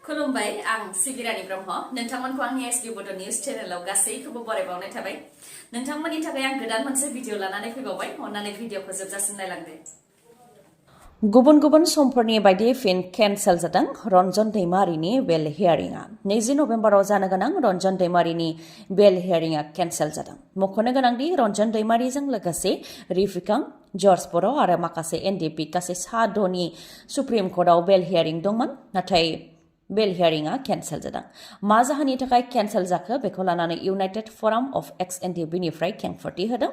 खुलुमबाय आं सिबि रानी ब्रह्म नोंथांमोनखौ आंनि एसबि बड' निउज चेनेलाव गासैखौबो बरायबावनाय थाबाय नोंथांमोननि थाखाय आं गोदान मोनसे भिडिअ लानानै फैबावबाय अन्नानै भिडिअखौ जोबजासिम नायलांदो गुबुन गुबुन समफोरनि बायदि फिन केन्सेल जादों रन्जन दैमारिनि बेल हियारिंआ 20 नभेम्बराव जानो गोनां रन्जन दैमारिनि बेल हियारिंआ केन्सेल जादों मख'नो गोनांदि रन्जन दैमारिजों लोगोसे रिफिकां जर्ज बर' आरो माखासे एनडिपि गासै 7 सुप्रिम कर्टआव बेल हियारिं दंमोन नाथाय बेल हियारिंआ केन्सेल जादों मा जाहोननि थाखाय केन्सेल जाखो बेखौ लानानै इउनाइटेड फराम अफ एक्स एनडिपिनिफ्राय खेंफोरथि होदों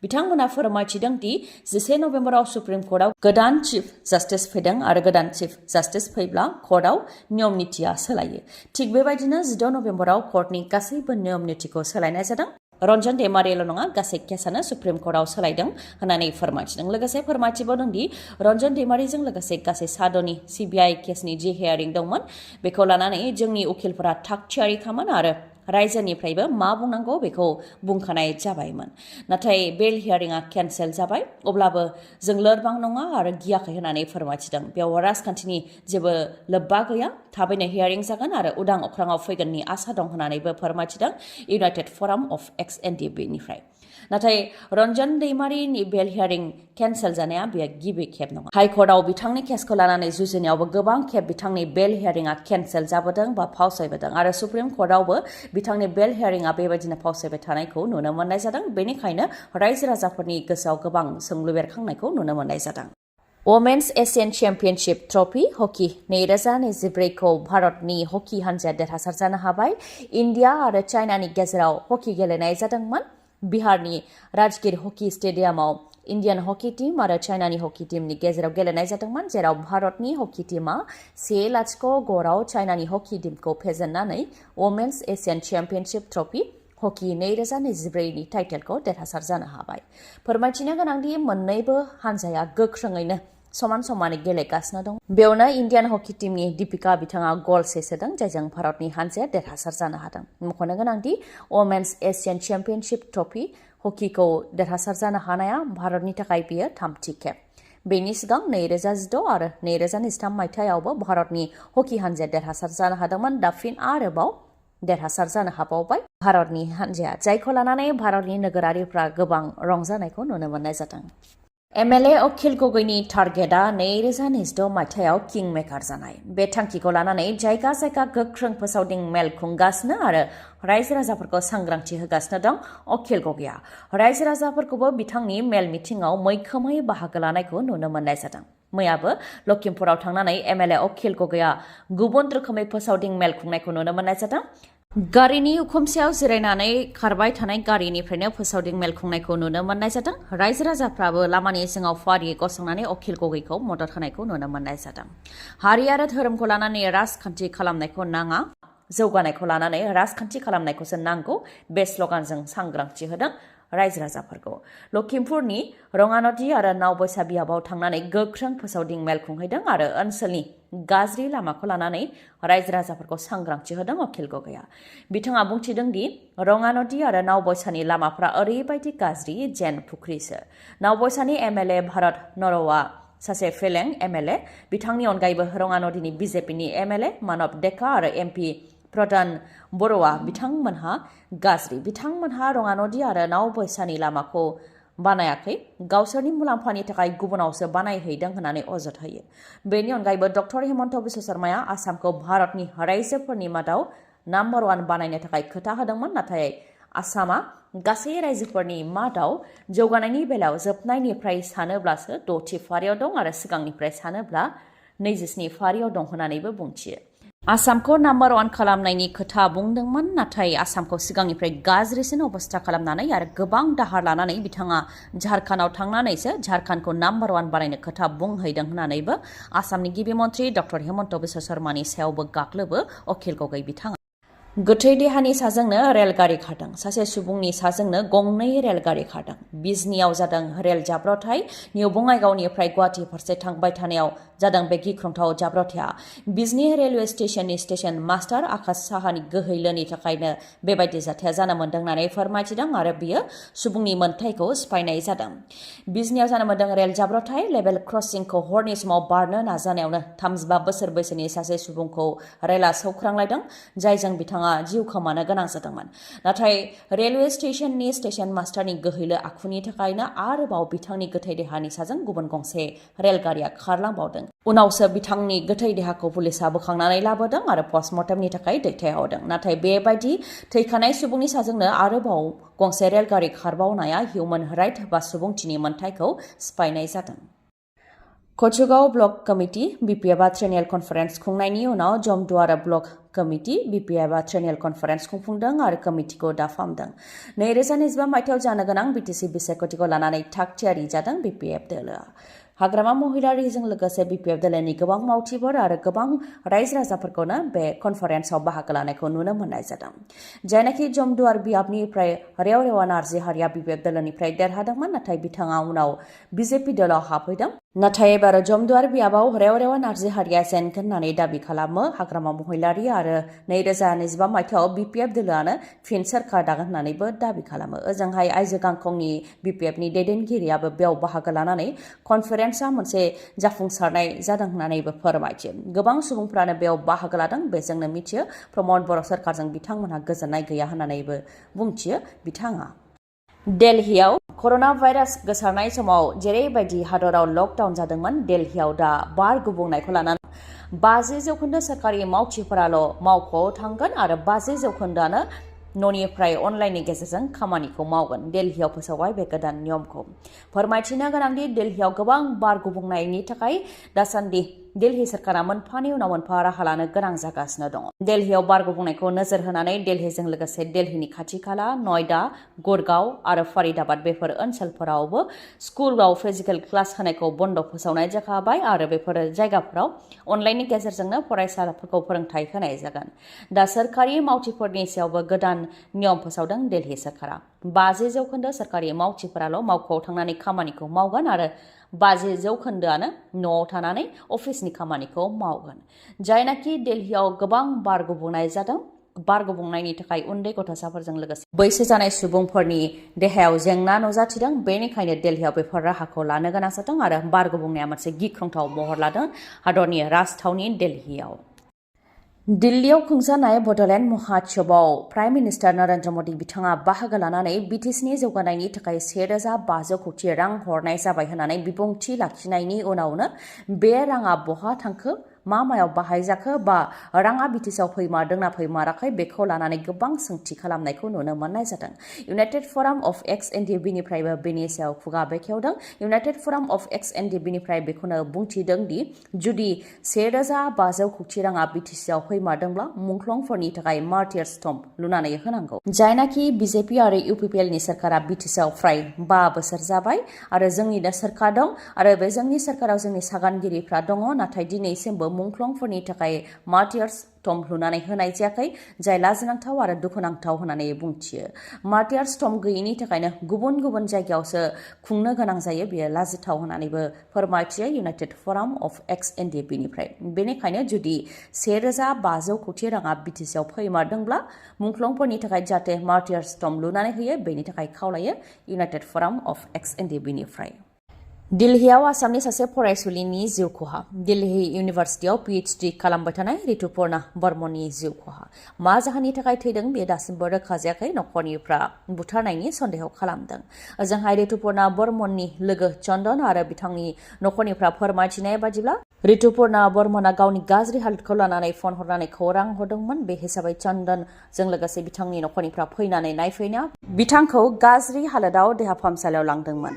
बिथांमोना फोरमायथिदों दि 11 नभेम्बराव सुप्रिम कर्टआव गोदान चिफ जास्टिस फैदों आरो गोदान चिफ जास्टिस फैब्ला कर्टआव नियम नीतिया सोलायो थिग बेबायदिनो 16 नभेम्बराव कर्टनि गासैबो नियम नीतिखौ सोलायनाय जादों रन्जन दैमारिल' नङा गासै केसानो सुप्रिम कर्टआव सोलायदों होननानै फोरमायथिदों लोगोसे फोरमायथिबावदों दि रन्जन दैमारिजों लोगोसे गासै 7 सिबिआइ केसनि जि हियारिं दंमोन बेखौ लानानै जोंनि उकिलफोरा थाग थियारि खामोन आरो रायजोनिफ्रायबो मा बुंनांगौ बेखौ बुंखानाय जाबायमोन नाथाय बेल हियारिंआ केन्सेल जाबाय अब्लाबो जों लोरबां नङा आरो गियाखै होननानै फोरमायथिदों बेयाव राजखान्थिनि जेबो लोब्बा गैया थाबैनो हियारिं जागोन आरो उदां अख्राङाव फैगोननि आसा दं होननानैबो फोरमायथिदों इउनाइटेड फराम अफ एक्स एनडिपिनिफ्राय नाथाय रन्जन दैमारिनि बेल हियारिं केन्सेल जानाया बेयो गिबि खेब नङा हाइकर्टआव बिथांनि केसखौ लानानै जुजिनायावबो गोबां खेब बिथांनि बेल हियारिंआ केन्सेल जाबोदों बा फावसायबोदों आरो सुप्रिम कर्टआवबो बिथांनि बेल हियारिंआ बेबायदिनो फावसायबाय थानायखौ नुनो मोननाय जादों बेनिखायनो रायजो राजाफोरनि गोसोआव गोबां सोंलु बेरखांनायखौ नुनो मोननाय जादों वमेन्स एशियान चेम्पियनशिप ट्रफी हकी 2024 खौ भारतनि हकी हान्जाया देरहासार जानो हाबाय इन्डिया आरो चाइनानि गेजेराव हकी गेलेनाय जादोंमोन बिहारनि राजगिर हकी स्टेडियामाव इन्डियान हकी टीम आरो चाइनानि हकी टीमनि गेजेराव गेलेनाय जादोंमोन जेराव भारतनि हकी टीमा 1-0 ग'राव चाइनानि हकी टीमखौ फेजेननानै वमेन्स एशियान चेम्पियनशिप ट्रफी हकी 2024 नि टाइटेलखौ देरहासार जानो हाबाय फोरमायथिनो गोनांदि मोन्नैबो हान्जाया गोख्रोङैनो समान समानै गेलेगासिनो दं बेयावनो इन्डियान हकी टीमनि दीपिका बिथाङा गल सोदों जायजों भारतनि हान्जाया देरहासार जानो हादों मख'नो गोनांदि वमेन्स एशियान चेम्पियनशिप ट्रफी हकीखौ देरहासार जानो हानाया भारतनि थाखाय बेयो थामथि खेब बेनि सिगां 2016 आरो 2023 मायथाइयावबो भारतनि हकी हान्जाया देरहासार जानो हादोंमोन दा फिन आरोबाव देरहासार जानो हाबावबाय भारतनि हान्जाया जायखौ लानानै भारतनि नोगोरारिफ्रा गोबां रंजानायखौ नुनो मोननाय जादों एमएलए अखिल गगैनि टार्गेटआ 2026 मायथाइयाव किं मेकार जानाय बे थांखिखौ लानानै जायगा जायगा गोख्रों फोसावदिं मेल खुंगासिनो आरो रायजो राजाफोरखौ सांग्रांथि होगासिनो दं अखिल गगैया रायजो राजाफोरखौबो बिथांनि मेल मिटिंआव मैखोमै बाहागो लानायखौ नुनो मोननाय जादों मैयाबो लखिमपुराव थांनानै एमएलए अखिल गगैया गुबुन रोखोमै फोसावदिं मेल खुंनायखौ नुनो मोननाय जादों गारिनि उखुमसेयाव जिरायनानै खारबाय थानाय गारिनिफ्रायनो फोसावदिं मेल खुंनायखौ नुनो मोननाय जादों रायजो राजाफ्राबो लामानि जिङाव फारियै गसंनानै अखिल गगैखौ मदद होनायखौ नुनो मोननाय जादों हारि आरो धोरोमखौ लानानै राजखान्थि खालामनायखौ नाङा जौगानायखौ लानानै राजखान्थि खालामनायखौसो नांगौ बे स्लगानजों सांग्रांथि होदों रायजो राजाफोरखौ लखिमपुरनि रङानदि आरो नावबैसा बियाबाव थांनानै गोख्रों फोसावदिं मेल खुंहैदों आरो ओनसोलनि गाज्रि लामाखौ लानानै रायजो राजाफोरखौ सांग्रांथि होदों अखिल गगैया बिथाङा बुंथिदों दि रङानदि आरो नावबैसानि लामाफ्रा ओरैबायदि गाज्रि जेन फुख्रिसो नावबैसानि एमएलए भारत नरवा सासे फेलें एमएलए बिथांनि अनगायैबो रङानदिनि बिजेपिनि एमएलए मानब डेका आरो एमपि प्रधान बर'आ बिथांमोनहा गाज्रि बिथांमोनहा रङानदि आरो नावबैसानि लामाखौ बानायाखै गावसोरनि मुलाम्फानि थाखाय गुबुनावसो बानायहैदों होननानै अजद होयो बेनि अनगायैबो डक्टर हेमन्त बिश्व शर्माया आसामखौ भारतनि रायजोफोरनि मादाव नाम्बार 1 बानायनो थाखाय खोथा होदोंमोन नाथाय आसामा गासै रायजोफोरनि मादाव जौगानायनि बेलायाव जोबनायनिफ्राय सानोब्लासो 6थि फारियाव दं आरो सिगांनिफ्राय सानोब्ला 27 फारियाव दं होननानैबो बुंथियो आसामखौ नाम्बार 1 खालामनायनि खोथा बुंदोंमोन नाथाय आसामखौ सिगांनिफ्राय गाज्रिसिन अबस्था खालामनानै आरो गोबां दाहार लानानै बिथाङा झारखन्डआव थांनानैसो झारखन्डखौ नाम्बार 1 बानायनो खोथा बुंहैदों होननानैबो आसामनि गिबि मन्थ्रि डक्टर हेमन्त बिश्व शर्मानि सायावबो गाग्लोबो अखिल गगै बिथाङा गोथै देहानि साजोंनो रेलगारि खारदों सासे सुबुंनि साजोंनो गंनै रेलगारि खारदों बिजनीआव जादों रेल जाब्रबथाय निउ बङाइगावनिफ्राय गुवाहाटी फारसे थांबाय थानायाव जादों बे गिख्रंथाव जाब्रबथाया। बिजनी रेलवे स्टेशननि स्टेशन मास्टार आकाश साहानि गोहैलोनि थाखायनो बेबायदि जाथाया जानो मोन्दों होननानै फोरमायथिदों आरो बियो सुबुंनि मोनथायखौ सिफायनाय जादों। बिजनीयाव जानो मोन्दों रेल जाब्रबथाय लेभेल क्रसिंखौ हरनि समाव बारनो नाजानायावनो 35 बोसोर बैसोनि सासे सुबुंखौ रेलआ सौख्रांलायदों, जायजों बिथाङा जिउ खोमानो गोनां जादोंमोन। नाथाय रेलवे स्टेशननि स्टेशन मास्टारनि गोहैलो आखुनि थाखायनो आरोबाव बिथांनि गोथै देहानि साजों गुबुन गंसे रेलगारिया खारलांबावदों। उनावसो बिथांनि गोथै देहाखौ पुलिसआ बोखांनानै लाबोदों आरो पस्टमर्टेमनि थाखाय दैथायहरदों। नाथाय बेबायदि थैखानाय सुबुंनि साजोंनो आरोबाव गंसे रेलगारि खारबावनाया हिउमेन राइट बा सुबुंथिनि मोनथायखौ सिफायनाय जादों। कचुगाव ब्लक कमिटि BPFआ ट्रेनियेल कनफारेन्स खुंनायनि उनाव जमदुवार ब्लक कमिटि BPFआ ट्रेनियेल कनफारेन्स खुंफुंदों आरो कमिटिखौ दाफामदों। 2025 मायथाइयाव जानो गोनां BTC बिसायख'थिखौ लानानै थाग थियारि जादों BPF दोलोआ। हाग्रामा महिलारीजों लोगोसे BPF दोलोनि गोबां मावथिफोर आरो गोबां रायजो राजाफोरखौनो बे कनफारेन्सआव बाहागो लानायखौ नुनो मोननाय जादों। जायनाखि जमदुवार बियाबनिफ्राय रेव नार्जि हारिया BPF दोलोनिफ्राय देरहादोंमोन, नाथाय बिथाङा उनाव BJP दोलोआव हाबफैदों। नाथाय एबार जमदुवार बियाबाव रेव नार्जि हारिया जेनगोन होननानै दाबि खालामो हाग्रामा महिलारी आरो 2025 मायथाइयाव BPF दोलोआनो फिन सोरखार दागोन होननानैबो दाबि खालामो। ओजोंहाय आइजो गांखंनि BPFनि दैदेनगिरियाबो बेयाव बाहागो लानानै कनफारेन्सआ मोनसे जाफुंसारनाय जादों होननानैबो फोरमायथियो। गोबां सुबुंफ्रानो बेयाव बाहागो लादों, बेजोंनो मिथियो प्रमद बर' सरकारजों बिथांमोनहा गोजोननाय गैया होननानैबो बुंथियो बिथाङा। दिल्लीयाव कर'ना भाइरास गोसारनाय समाव जेरैबायदि हादराव लकडाउन जादोंमोन, दिल्लीयाव दा बार गुबुंनायखौ लानानै 50% सोरखारि मावथिफोराल' मावख'आव थांगोन आरो 50%आनो न'निफ्राय अनलाइननि गेजेरजों खामानिखौ मावगोन। दिल्लीयाव फोसावबाय बे गोदान नियमखौ। फोरमायथिनो गोनांदि दिल्लीयाव गोबां बार गुबुंनायनि थाखाय दासान्दि दिल्ली सरकारा मोनफानि उनाव मोनफा राहा लानो गोनां जागासिनो दङ। दिल्लीयाव बार गुबुंनायखौ नोजोर होनानै दिल्लीजों लोगोसे दिल्लीनि खाथि खाला नयडा, गुड़गांव आरो फरीदाबाद बेफोर ओनसोलफोरावबो स्कुलाव फिजिकेल क्लास होनायखौ बन्द' फोसावनाय जाखाबाय आरो बेफोर जायगाफोराव अनलाइननि गेजेरजोंनो फरायसाफोरखौ फोरोंथाय होनाय जागोन। दा सोरखारि मावथिफोरनि सायावबो गोदान नियम फोसावदों दिल्ली सरकारा। 50% सोरखारि मावथिफोराल' मावख'आव थांनानै खामानिखौ मावगोन आरो 50%आनो न'आव थानानै अफिसनि खामानिखौ मावगोन। जायनाखि दिल्लीयाव गोबां बार गुबुंनाय जादों, बार गुबुंनायनि थाखाय उन्दै गथ'साफोरजों लोगोसे बैसो जानाय सुबुंफोरनि देहायाव जेंना नुजाथिदों। बेनिखायनो दिल्लीयाव बेफोर राहाखौ लानो गोनां जादों आरो बार गुबुंनाया मोनसे गिख्रंथाव महर लादों हादरनि राजथावनि दिल्लीयाव। दिल्लीयाव खुंजानाय बड'लेण्ड महोत्सवआव प्राइम मिनिस्टार नरेंद्र मदि बिथाङा बाहागो लानानै BTCनि जौगानायनि थाखाय 1,500 कोटि रां हरनाय जाबाय होननानै बिबुंथि लाखिनायनि उनावनो बे राङा बहा थांखो, मा मायाव बाहायजाखो बा राङा BTCआव फैमारदोंना फैमाराखै बेखौ लानानै गोबां सोंथि खालामनायखौ नुनो मोननाय जादों। इउनाइटेड फराम अफ एक्स NDBनिफ्रायबो बेनि सायाव खुगा बेखेवदों। इउनाइटेड फराम अफ एक्स NDBनिफ्राय बेखौनो बुंथिदों दि जुदि 1,500 कोटि राङा BTCआव फैमारदोंब्ला मुंख्लंफोरनि थाखाय मार्टियार्स टम्ब लुनानै होनांगौ। जायनाखि BJP आरो UPPLनि सरकारा BTCआव फ्राय 5 बोसोर जाबाय आरो जोंनिनो सरकार दं आरो बे जोंनि सरकाराव जोंनि सागानगिरिफ्रा दङ, नाथाय दिनैसिमबो मुंख्लंफोरनि थाखाय मार्टियार्स टम्ब लुनानै होनाय जायाखै, जाय लाजिनांथाव आरो दुखुनांथाव होननानै बुंथियो। मार्टियार्स टम्ब गैयिनि थाखायनो गुबुन गुबुन जायगायावसो खुंनो गोनां जायो, बेयो लाजिथाव होननानैबो फोरमायथियो इउनाइटेड फराम अफ एक्स NDBनिफ्राय। बेनिखायनो जुदि 1,500 कोटि राङा BTCआव फैमारदोंब्ला मुंख्लंफोरनि थाखाय जाहाथे मार्टियार्स टम्ब लुनानै होयो, बेनि थाखाय खावलायो इउनाइटेड फराम अफ एक्स NDBनिफ्राय। दिल्लीयाव आसामनि सासे फरायसुलिनि जिउ खहा। दिल्ली इउनिभार्सिटियाव PhD खालामबाय थानाय रितुपर्णा बर्मननि जिउ खहा। मा जाहोननि थाखाय थैदों बे दासिमबो रोखा जायाखै, नखरनिफ्रा बुथारनायनि सन्देह खालामदों। ओजोंहाय रितुपर्णा बर्मननि लोगो चन्दन आरो बिथांनि नखरनिफ्रा फोरमायथिनाय बादिब्ला रितुपर्णा बर्मनआ गावनि गाज्रि हालोदखौ लानानै फन हरनानै खौरां हरदोंमोन। बे हिसाबै चन्दनजों लोगोसे बिथांनि नखरनिफ्रा फैनानै नायफैना बिथांखौ गाज्रि हालोदाव देहा फाहामसालियाव लांदोंमोन।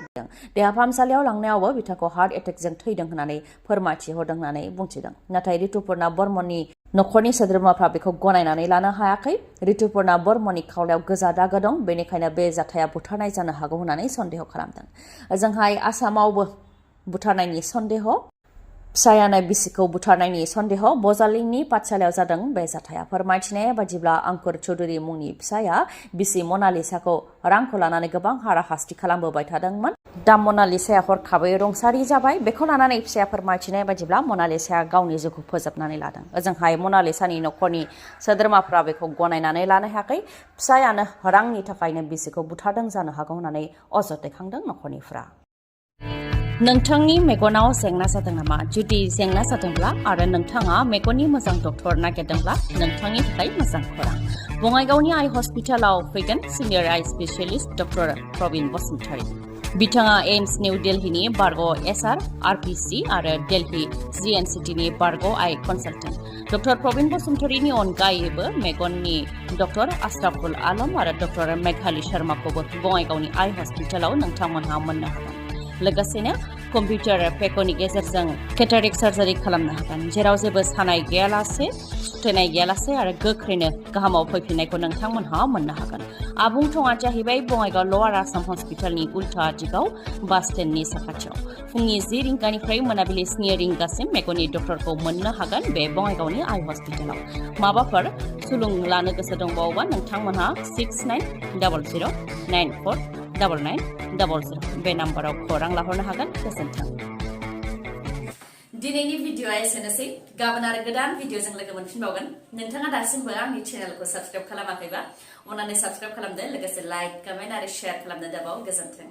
देहा फाहामसालियाव लांनायावबो बिथांखौ हार्ट एटेकजों थैदों होननानै फोरमायथिहरदों होननानै बुंथिदों। नाथाय रितुपर्णा बर्मननि नखरनि सोद्रोमाफ्रा बेखौ गनायनानै लानो हायाखै। रितुपर्णा बर्मननि खावलायाव गोजा दागो दं, बेनिखायनो बे जाथाया बुथारनाय जानो हागौ होननानै सन्देह खालामदों। ओजोंहाय आसामावबो बुथारनायनि सन्देह। फिसायानो बिसिखौ बुथारनायनि सन्देह बजालिंनि पाठशालायाव जादों बे जाथाया फोरमायथिनाय बादिब्ला अंकुर चौधुरी मुंनि फिसाया बिसि मनालिसाखौ रांखौ लानानै गोबां हाराहास्ति खालामबोबाय थादोंमोन। दा मनालिसाया हरखाबै रुंसारि जाबाय। बेखौ लानानै फिसाया फोरमायथिनाय बादिब्ला मनालिसाया गावनि जिउखौ फोजोबनानै लादों। ओजोंहाय मनालिसानि नखरनि सोद्रोमाफ्रा बेखौ गनायनानै लानो हायाखै। फिसायानो रांनि थाखायनो बिसिखौ बुथारदों जानो हागौ होननानै अजद दैखांदों नखरनिफ्रा। नोंथांनि मेगनाव जेंना जादों नामा? जुदि जेंना जादोंब्ला आरो नोंथाङा मेगननि मोजां डक्टर नागिरदोंब्ला नोंथांनि थाखाय मोजां खौरां। बङाइगावनि आइ हस्पिटालाव फैगोन सिनियर आइ स्पेशलिस्ट डक्टर प्रबिन बसुमतारी। बिथाङा एम्स निउ दिल्लीनि बारग' एसआर आरपिसि आरो दिल्ली जिएनसिटिनि बारग' आइ कनसालटेन्ट। डक्टर प्रबिन बसुमतारीनि अनगायैबो मेगननि डक्टर आश्राफुल आलम आरो डक्टर मेघाली शर्माखौबो बङाइगावनि आइ हस्पिटालाव नोंथांमोनहा मोननो हागोन। लोगोसेनो कम्पिउटार पेकनि गेजेरजों केटारेक्ट सार्जारि खालामनो हागोन, जेराव जेबो सानाय गैयालासे, सुथेनाय गैयालासे आरो गोख्रैनो गाहामाव फैफिननायखौ नोंथांमोनहा मोननो हागोन। आबुं थङा जाहैबाय बङाइगाव लवार आसाम हस्पिटालनि उल्था दिगाव बास स्टेन्डनि साखाथियाव। फुंनि 10 रिंगानिफ्राय मोनाबिलि 7 रिंगासिम मेगननि डक्टरखौ मोननो हागोन बे बङाइगावनि आइ हस्पिटालाव। माबाफोर सुलुं लानो गोसो दंबावोबा नोंथांमोनहा 6900949900 बे नाम्बाराव खौरां लाहरनो हागोन। गोजोन्थों। दिनैनि भिडिअआ एसेनोसै। गाबोन आरो गोदान भिडिअजों लोगो मोनफिनबावगोन। नोंथाङा दासिमबो आंनि चेनेलखौ साबस्क्राइब खालामाखैबा अन्नानै साबस्क्राइब खालामदो, लोगोसे लाइक, कमेन्ट आरो शेयार खालामनो दाबाव। गोजोन्थों।